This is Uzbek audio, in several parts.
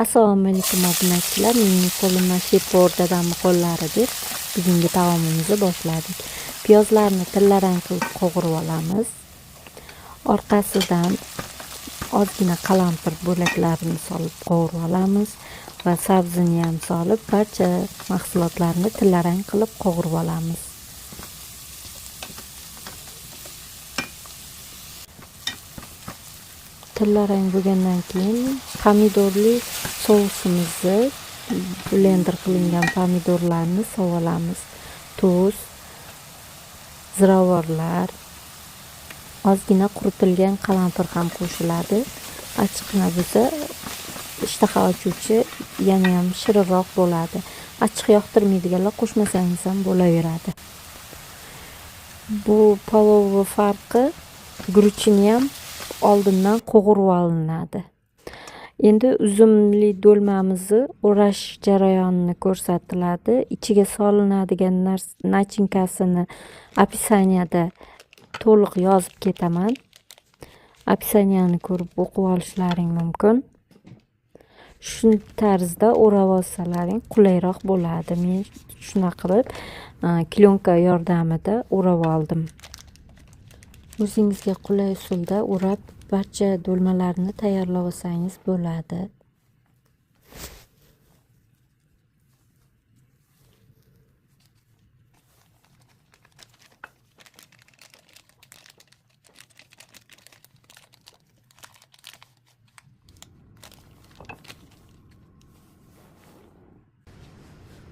Assalomu alaykum obunachilar. Mening qo'limdan shef-povar dadamni qo'llari deb bugungi taomimizni boshladik. Piyozlarni tillarang qilib qovurib olamiz. Orqasidan ozgina qalampir bo'laklarini solib qovurib olamiz va sabzini ham solib barcha mahsulotlarni tillarang qilib qovurib olamiz. Tillarang bo'lgandan keyin pomidorli sousimizni, blender qilingan pomidorlarni solib olamiz. Tuz, ziravorlar, ozgina quritilgan qalampir ham qo'shiladi. Achchiqqina bo'lsa, ishtaha ochuvchi, yana ham shirinroq bo'ladi. Achchiq yoqtirmaydiganlar qo'shmasangiz ham bo'laveradi. Bu palovni farqi guruchini ham oldindan qovurib olinadi. Endi uzumli do'lmamizni o'rash jarayonini ko'rsatiladi. Ichiga solinadigan начинка sini описание da to'liq yozib ketaman. Описание ni ko'rib o'qib olishlaring mumkin. Shu tarzda o'rab olsalaring qulayroq bo'ladi. Men shunaqa qilib klyonka yordamida o'rab oldim. O'zingizga qulay usulda o'rab barcha do'lmalarni tayyorlab olsangiz bo'ladi.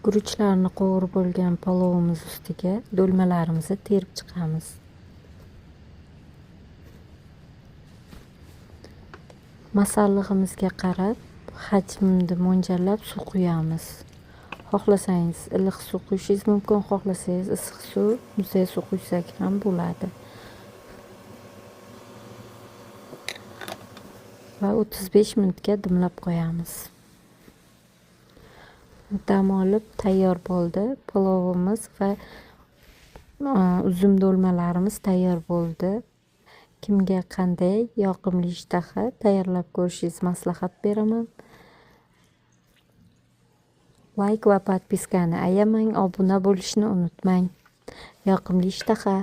Guruchlarni qovurib bo'lgan palovimiz ustiga do'lmalarimizni terib chiqamiz. Masallig'imizga qarab hajmni mo'ljallab suv quyamiz. Xohlasangiz iliq suv quyishingiz mumkin, xohlasangiz issiq suv, muzday suv quysak ham bo'ladi. Va 35 minutga dimlab qo'yamiz. Dam olib tayyor bo'ldi palovimiz va uzum do'lmalarimiz tayyor bo'ldi. Kimga qanday yoqimli ishtaha tayyorlab ko'rishingizni maslahat beraman. Like va подписка ni ayamang, obuna bo'lishni unutmang. Yoqimli ishtaha.